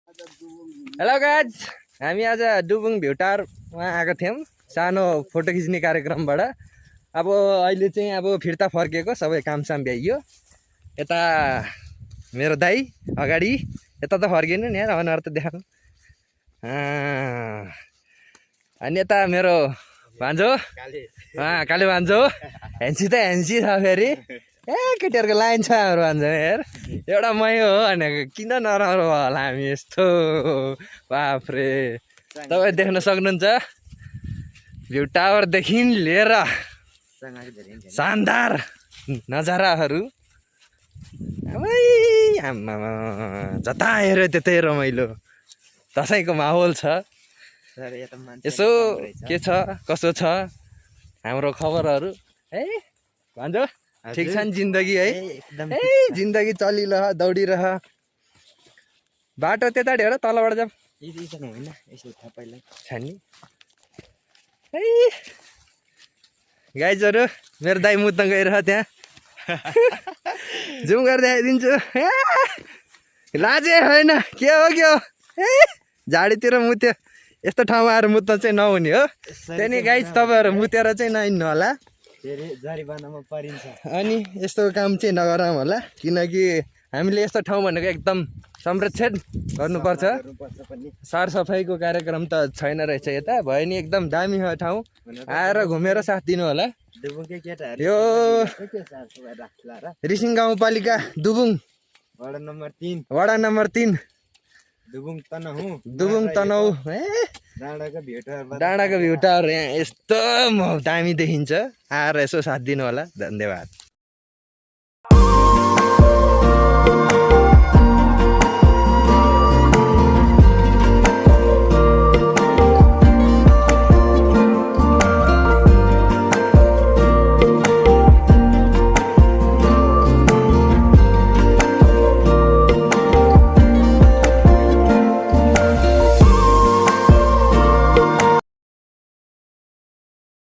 Hello guys, हामी आज डुबुङ view टावरमा आएको थियौँ सानो फोटो खिच्ने कार्यक्रमबाट। अब अहिले चाहिँ अब फिर्ता फर्केको, सबै कामसाम भ्याइयो। यता मेरो दाइ अगाडि, यता त फर्किनु नि यार, अनुहार त देखाउनु। अनि यता मेरो भान्जो, काले भान्जो, हेन्सी त हेन्सी छ फेरि। ए केटीहरूको लाइन छ हाम्रो भान्जो हेर, एउटा मै हो भनेको किन नराम्रो होला हामी यस्तो। बाफ्रे, तपाईँ देख्न सक्नुहुन्छ भ्यू टावरदेखि लिएर शानदार नजाराहरू। आम्मामा, जता हेऱ्यो त्यतै रमाइलो दसैँको माहौल छ। यसो के छ कसो छ हाम्रो खबरहरू है भान्जो? ठिक छ नि जिन्दगी है? ए जिन्दगी चलिरह, दौडिरह। बाटो त्यताडि हो र तलबाट जाऊँ छ नि है। गाइजहरू, मेरो दाइ मुद्न गइरह त्यहाँ। जुम गरेर देखाइदिन्छु। लाजे होइन, के हो ए झाडीतिर मुत्यो। यस्तो ठाउँमा आएर मुत्न चाहिँ नहुने हो। त्यहाँदेखि गाइज तपाईँहरू मुतेर चाहिँ नहिँड्नु होला, जरिवानामा परिन्छ। अनि यस्तो काम चाहिँ नगरौँ होला, किनकि हामीले यस्तो ठाउँ भनेको एकदम संरक्षण गर्नुपर्छ। सरसफाइको कार्यक्रम त छैन रहेछ यता। भयो नि एकदम दामी हो ठाउँ, आएर घुमेर साथ दिनु होला। यो रिसिङ गाउँपालिका दुबुङ वडा नम्बर 3 दुबुङ तनहु। डाँडाको भ्यू टावर यहाँ यस्तो दामी देखिन्छ, आएर यसो साथ दिनु होला। धन्यवाद।